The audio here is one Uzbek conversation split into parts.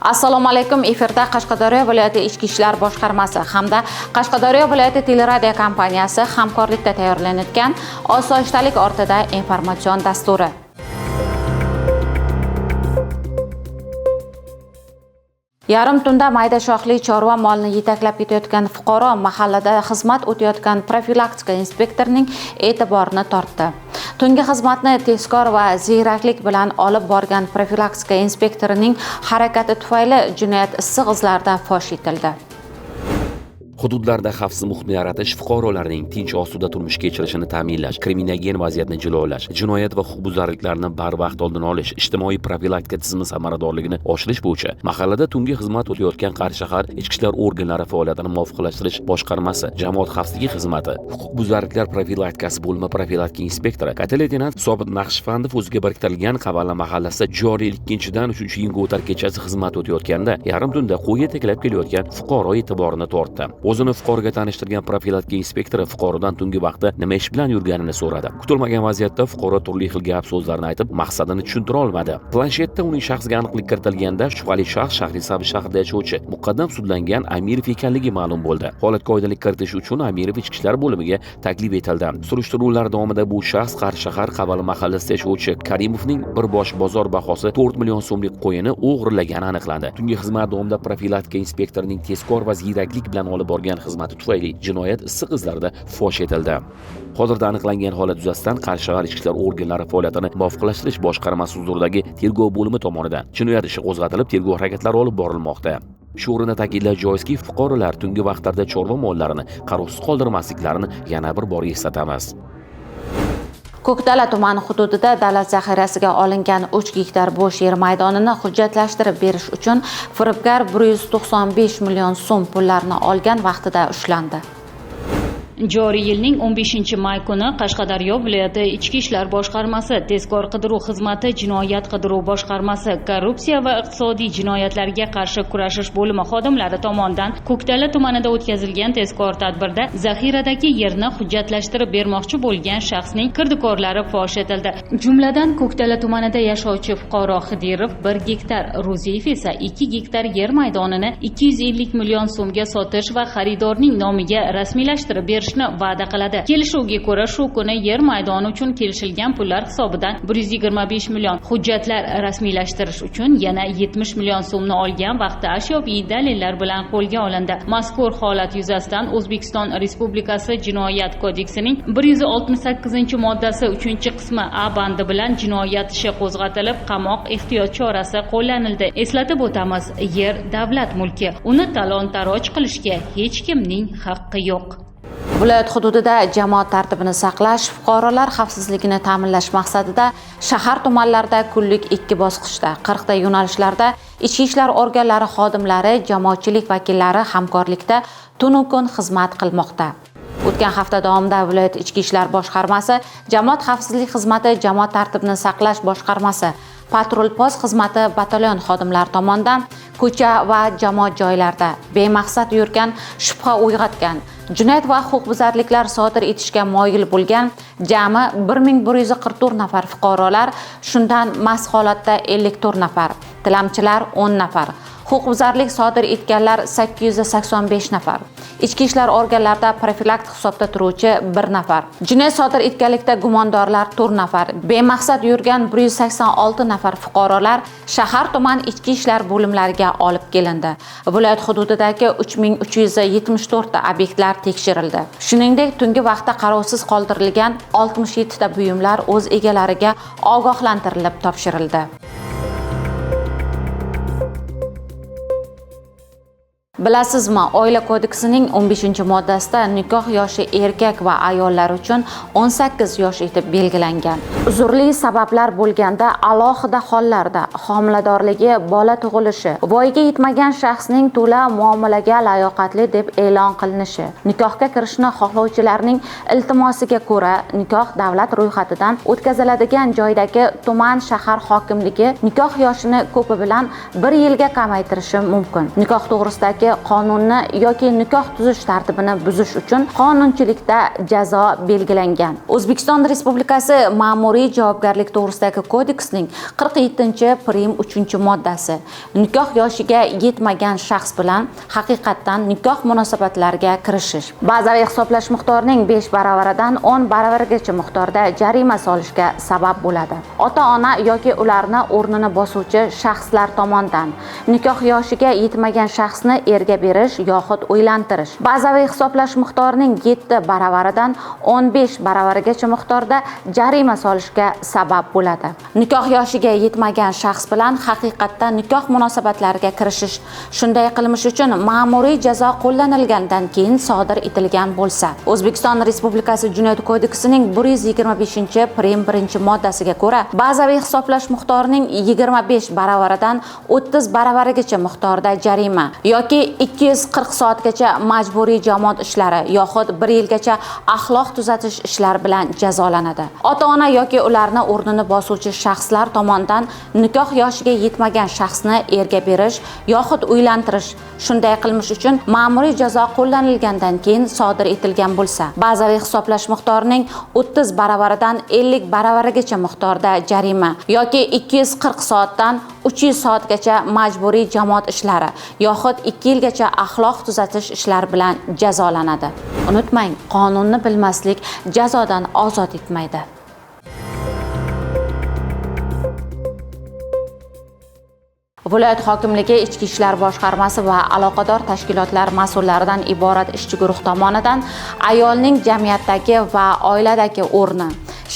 Assalomu alaykum. Efirda Qashqadaryo viloyati Ichki ishlar boshqarmasi hamda Qashqadaryo viloyati teleradio kompaniyasi hamkorlikda tayyorlanayotgan Osoyishtalik ortida informatsion dasturi. Yarim tunda mayda shoxli chorva molini yetaklab ketayotgan fuqaro mahallada xizmat o'tayotgan profilaktika inspektorining e'tiborini tortdi. Tungi xizmatni tezkor va ziyraklik bilan olib borgan profilaktika inspektorining harakati tufayli jinoyat issiq izlarda fosh etildi. Hududlarda xavfsiz muhitni yaratish, fuqarolarning tinch osuda turmush kechirishini ta'minlash, kriminogen vaziyatni jilovlash, jinoyat va huquqbuzarliklarni barvaqt oldini olish, ijtimoiy profilaktika tizimi samaradorligini oshirish bo'yicha mahallada tungi xizmat o'tayotgan Qarshi shahar ichki ishlar organlari faoliyatini muvofiqlashtirish boshqarmasi, jamoat xavfsizligi xizmati, huquqbuzarliklar profilaktikasi bo'limi profilaktika inspektori katta leytenant Sobit Naqshbandov o'ziga biriktirilgan Qavala mahallasida joriy yil 2-dan 3-iyunga o'tar kechasi xizmat o'tayotganda yarim tunda qo'y yetaklab kelayotgan fuqaro e'tiborini tortdi. O'zini fuqaroga tanishtirgan profilaktika inspektori fuqarodan tungi vaqtda nima ish bilan yurganini so'radi. Kutilmagan vaziyatda fuqaro turli xil gap so'zlarni aytib, maqsadini tushuntira olmadi. Planshetda uning shaxsiga aniqlik kiritilganda shubhali shaxs Shahrisabz shahrida yashovchi muqaddam sudlangan Amirov ekanligi ma'lum bo'ldi. Holatga oydinlik kiritish uchun Amirov ichki ishlar bo'limiga taklif etildi. Surishtiruvlar davomida bu shaxs Qarshi shahar Qaval mahallasida yashovchi Karimovning bir bosh bozor bahosi 4 million so'mlik qo'yini o'g'irlagani aniqlandi. Tungi xizmat davomida profilaktika inspektorining tezkor va ziyraklik bilan olib borgan xizmati tufayli jinoyat issiq izlarda fosh etildi. Hozirda aniqlangan holat yuzasidan Qarshi shahar ichki ishlar organlari faoliyatini muvofiqlashtirish boshqarmasi huzuridagi tergov bo'limi tomonidan jinoyat ishi qo'zg'atilib, tergov harakatlari olib borilmoqda. Shu o'rinda ta'kidlash joizki, fuqarolar tungi vaqtlarda chorva mollarini qarovsiz qoldirmasliklarini yana bir bor eslatamiz. Ko'kdala tumani hududida davlat zaxirasiga olingan 3 gektar bo'sh yer maydonini hujjatlashtirib berish uchun firibgar 195 million so'm pullarni olgan vaqtida ushlandi. Joriy yilning 15 may kuni Qashqadaryo viloyati Ichki ishlar boshqarmasi tezkor qidiruv xizmati, jinoyat qidiruv boshqarmasi, korrupsiya va iqtisodiy jinoyatlarga qarshi kurashish bo'limi xodimlari tomonidan Ko'kdala tumanida o'tkazilgan tezkor tadbirda zaxiradagi yerni hujjatlashtirib bermoqchi bo'lgan shaxsning kirdikorlari fosh etildi. Jumladan, Ko'kdala tumanida yashovchi fuqaro Xidirov 1 gektar, Ruziyev esa 2 gektar yer maydonini 250 million so'mga sotish va xaridorning nomiga rasmiylashtirib berishni va'da qiladi. Kelishuvga ko'ra, shu kuni yer maydoni uchun kelishilgan pullar hisobidan 125 million, hujjatlar rasmiylashtirish uchun yana 70 million so'mni olgan vaqtda ashyoviy dalillar bilan qo'lga olindi. Mazkur holat yuzasidan O'zbekiston Respublikasi Jinoyat kodeksining 168-moddasi 3-qismi A bandi bilan jinoyat ishi qo'zg'atilib, qamoq ehtiyot chorasi qo'llanildi. Eslatib o'tamiz, yer davlat mulki. Uni talon-taroj qilishga hech kimning haqqi yo'q. Viloyat hududida jamoat tartibini saqlash, fuqarolar xavfsizligini ta'minlash maqsadida shahar tumanlarida kunlik 2 bosqichda 40 ta yo'nalishlarda ichki ishlar organlari xodimlari, jamoatchilik vakillari hamkorlikda tunu kun xizmat qilmoqda. O'tgan hafta davomida viloyat ichki ishlar boshqarmasi, jamoat xavfsizlik xizmati, jamoat tartibini saqlash boshqarmasi, patrul post xizmati batalyon xodimlari tomonidan ko'cha va jamoat joylarida bemaqsad yurgan, shubha uyg'otgan, jinoyat va huquqbuzarliklar sodir etishga moyil bo'lgan jami 1144 nafar fuqarolar, shundan mast holatda 54 nafar, tilamchilar 10 nafar, huquqbuzarlik sodir etganlar 885 nafar, ichki ishlar organlarida profilaktik hisobda turuvchi 1 nafar, jinoyat sodir etganlikda gumondorlar 4 nafar, bemaqsad yurgan 186 nafar fuqarolar shahar tuman ichki ishlar bo'limlariga olib kelindi. Viloyat hududidagi 3374 ta obyektlar tekshirildi. Shuningdek, tungi vaqtda qarovsiz qoldirilgan 67 ta buyumlar o'z egalariga ogohlantirilib topshirildi. Bilasizmi, Oila kodeksining 15-moddasida nikoh yoshi erkak va ayollar uchun 18 yosh etib belgilangan. Uzrli sabablar bo'lganda alohida hollarda homiladorligi, bola tug'ilishi, voyaga yetmagan shaxsning to'la muomalaga layoqatli deb e'lon qilinishi, nikohga kirishni xohlovchilarning iltimosiga ko'ra nikoh davlat ro'yxatidan o'tkaziladigan joydagi tuman shahar hokimligi nikoh yoshini ko'pi bilan 1 yilga kamaytirishi mumkin. Nikoh to'g'risidagi to'g'risidagi qonunni yoki nikoh tuzish tartibini buzish uchun qonunchilikda jazo belgilangan. O'zbekiston Respublikasi Ma'muriy javobgarlik to'g'risidagi kodeksning 47-prim 3-moddasi nikoh yoshiga yetmagan shaxs bilan haqiqatdan nikoh munosabatlariga kirishish bazaviy hisoblash miqdorining 5 baravaridan 10 baravarigacha miqdorda jarima solishga sabab bo'ladi. Ota-ona yoki ularni o'rnini bosuvchi shaxslar tomonidan nikoh yoshiga yetmagan shaxsni erga berish yoxud uylantirish bazaviy hisoblash miqdorining 7 baravaridan 15 baravarigacha miqdorda jarima solishga sabab bo'ladi. Nikoh yoshiga yetmagan shaxs bilan haqiqatda nikoh munosabatlariga kirishish shunday qilmish uchun ma'muriy jazo qo'llanilgandan keyin sodir etilgan bo'lsa, O'zbekiston Respublikasi Jinoyat kodeksining 125-prim 1-moddasiga ko'ra bazaviy hisoblash miqdorining 25 baravaridan 30 baravarigacha miqdorda jarima yoki 240 soatgacha majburiy jamoat ishlari yoxud 1 yilgacha axloq tuzatish ishlari bilan jazolanadi. Ota-ona yoki ularni o'rnini bosuvchi shaxslar tomonidan nikoh yoshiga yetmagan shaxsni erga berish yoxud uylantirish shunday qilmish uchun ma'muriy jazo qo'llanilgandan keyin sodir etilgan bo'lsa, bazaviy hisoblash miqdorining 30 baravaridan 50 baravarigacha miqdorda jarima yoki 240 soatdan 300 soatgacha majburiy jamoat ishlari yoxud 2 yilgacha axloq tuzatish ishlari bilan jazolanadi. Unutmang, qonunni bilmaslik jazodan ozod etmaydi. Viloyat hokimligi, Ichki ishlar boshqarmasi va aloqador tashkilotlar mas'ullaridan iborat ishchi guruh tomonidan ayolning jamiyatdagi va oiladagi o'rni,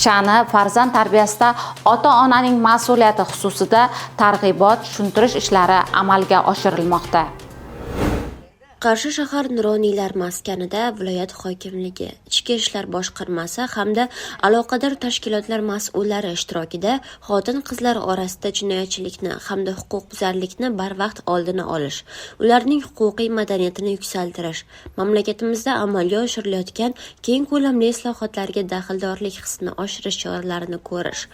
sha'ni, farzand tarbiyasida ota-onaning mas'uliyati xususida targ'ibot, tushuntirish ishlari amalga oshirilmoqda. Qarshi shahar nuroniylar maskanida viloyat hokimligi, Ichki ishlar boshqarmasi hamda aloqador tashkilotlar mas'ullari ishtirokida xotin-qizlar orasida jinoyatchilikni hamda huquqbuzarlikni barvaqt oldini olish, ularning huquqiy madaniyatini yuksaltirish, mamlakatimizda amalga oshirilayotgan keng ko'lamli islohotlarga daxldorlik hissini oshirish choralarini ko'rish,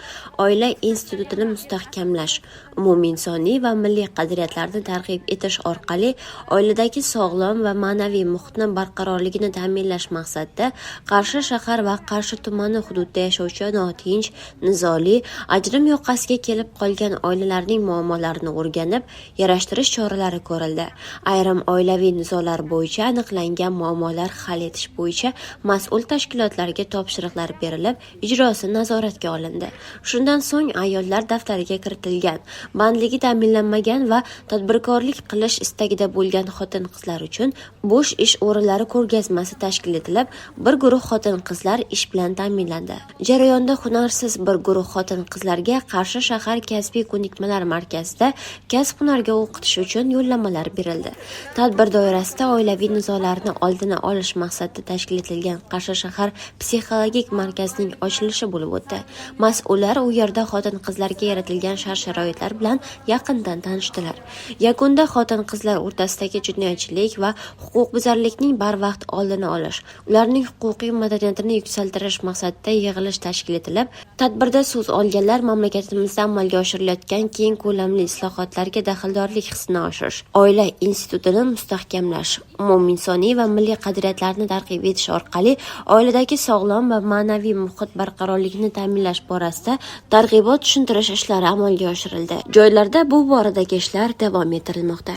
oila institutini mustahkamlash, umuminsoniy va milliy qadriyatlarni targ'ib etish orqali oiladagi sog'lom va ma'naviy muhitni barqarorligini ta'minlash maqsadida Qarshi shahar va Qarshi tumani hududida yashovchi notinch, nizoli, ajrim yoqasiga kelib qolgan oilalarning muammolarini o'rganib, yarashtirish choralari ko'rildi. Ayrim oilaviy nizolar bo'yicha aniqlangan muammolar hal etish bo'yicha mas'ul tashkilotlarga topshiriqlar berilib, ijrosi nazoratga olindi. Shundan so'ng ayollar daftariga kiritilgan, bandligi ta'minlanmagan va tadbirkorlik qilish istagida bo'lgan xotin-qizlar uchun bo'sh ish o'rinlari ko'rgazmasi tashkil etilib, bir guruh xotin-qizlar ish bilan ta'minlandi. Jarayonda hunarsiz bir guruh xotin-qizlarga Qarshi shahar kasbiy ko'nikmalar markazida kasb-hunarga o'qitish uchun yo'llanmalar berildi. Tadbir doirasida oilaviy nizolarni oldini olish maqsadida tashkil etilgan Qarshi shahar psixologik markazining ochilishi bo'lib o'tdi. Mas'ullar u yerda xotin-qizlarga yaratilgan shart-sharoitlar bilan yaqindan tanishdilar. Yakunda xotin-qizlar o'rtasidagi jinoyatchilik va huquqbuzarlikning barvaqt oldini olish, ularning huquqiy madaniyatini yuksaltirish maqsadida yig'ilish tashkil etilib, tadbirda so'z olganlar mamlakatimizda amalga oshirilayotgan keng ko'lamli islohotlarga daxldorlik hissini oshirish, oila institutini mustahkamlash, umuminsoniy va milliy qadriyatlarni targ'ib etish orqali oiladagi sog'lom va ma'naviy muhit barqarorligini ta'minlash borasida targ'ibot tushuntirish ishlari amalga oshirildi. Joylarda bu boradagi ishlar davom ettirilmoqda.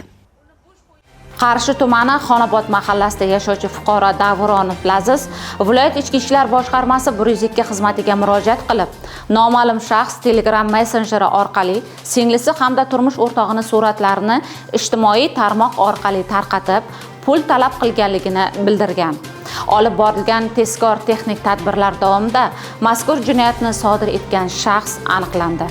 Qarshi tumani Xonobod mahallasida yashovchi fuqaro Davronov Laziz viloyat Ichki ishlar boshqarmasi 102 xizmatiga murojaat qilib, noma'lum shaxs Telegram messenjeri orqali singlisi hamda turmush o'rtog'ining suratlarini ijtimoiy tarmoq orqali tarqatib, pul talab qilganligini bildirgan. Olib borilgan tezkor texnik tadbirlar davomida mazkur jinoyatni sodir etgan shaxs aniqlandi.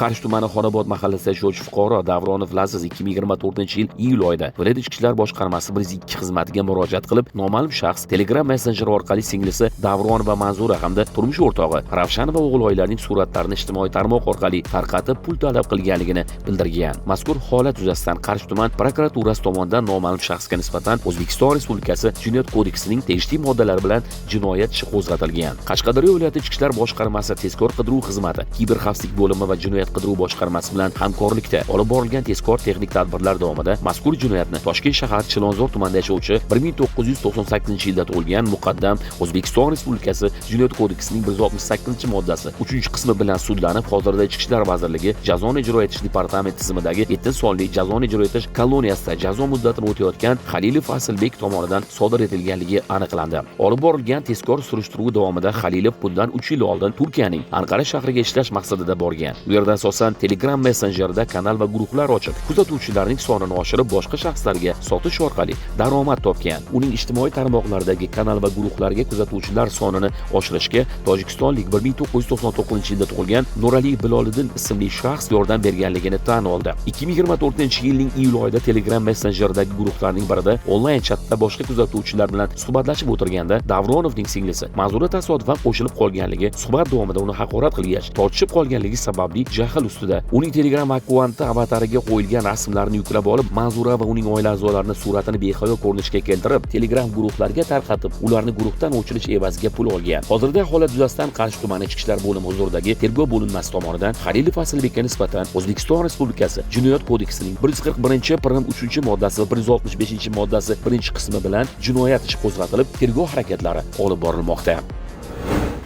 Qarshi tumani Xonobod mahallasida yashovchi fuqaro Davronov Laziz 2024-yil iyul oyida viloyat Ichki ishlar boshqarmasi 102 xizmatiga murojaat qilib, noma'lum shaxs Telegram messenjeri orqali singlisi Davron va Manzura hamda turmush o'rtog'i Ravshan va o'g'il suratlarini ijtimoiy tarmoq orqali tarqatib pul talab qilganligini bildirgan. Mazkur holat yuzasidan Qarshi tuman prokuraturasi tomonidan noma'lum shaxsga nisbatan O'zbekiston Respublikasi Jinoyat kodeksining tegishli moddalari bilan jinoyat ishi qo'zg'atilgan. Qashqadaryo viloyati Ichki ishlar boshqarmasi tezkor qidiruv xizmati, kiberxavfsizlik bo'limi va jinoyat jinoyat qidiruv boshqarmasi bilan hamkorlikda olib borilgan tezkor texnik tadbirlar davomida mazkur jinoyatni Toshkent shahar Chilonzor tumanida yashovchi 1998-yilda tug'ilgan muqaddam O'zbekiston Respublikasi Jinoyat kodeksining 168-moddasi 3-qismi bilan sudlanib, hozirda Ichki ishlar vazirligi jazoni ijro etish departamenti tizimidagi 7 sonli jazoni ijro etish koloniyasida jazo muddatini o'tayotgan Xalilov Asilbek tomonidan sodir etilganligi aniqlandi. Olib borilgan tezkor surishtiruv davomida Xalilov bundan 3 yil oldin Turkiyaning Anqara shahriga ishlash maqsadida borgan. U yerda asosan Telegram messenjerida kanal va guruhlar ochib, kuzatuvchilarning sonini oshirib, boshqa shaxslarga sotish orqali daromad topgan. Uning ijtimoiy tarmoqlardagi kanal va guruhlarga kuzatuvchilar sonini oshirishga tojikistonlik 1999-yilda tug'ilgan Nurali Biloliddin ismli shaxs yordam berganligini tan oldi. 2024-yilning iyul oyida Telegram messenjeridagi guruhlarning birida onlayn chatda boshqa kuzatuvchilar bilan suhbatlashib o'tirganda Davronovning singlisi Manzura tasodifan qo'shilib qolganligi, suhbat davomida uni haqorat qilgach, tortishib qolganligi sababli jahl ustida uning Telegram akkaunti avatariga qo'yilgan rasmlarni yuklab olib, Manzura va uning oila a'zolarini suratini behayo ko'rinishga keltirib, Telegram guruhlarga tarqatib, ularni guruhdan o'chirish evaziga pul olgan. Hozirda holat yuzasidan Qarshi tumani Ichki ishlar bo'limi huzuridagi tergov bo'linmasi tomonidan Xalilov Asilbekka nisbatan O'zbekiston Respublikasi Jinoyat kodeksining 141-prim 3-moddasi va 165-moddasi 1-qismi bilan jinoyat ishi qo'zg'atilib, tergov harakatlari olib borilmoqda.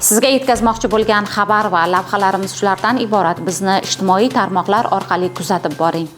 Sizga yetkazmoqchi bo'lgan xabar va lavhalarimiz shulardan iborat. Bizni ijtimoiy tarmoqlar orqali kuzatib boring.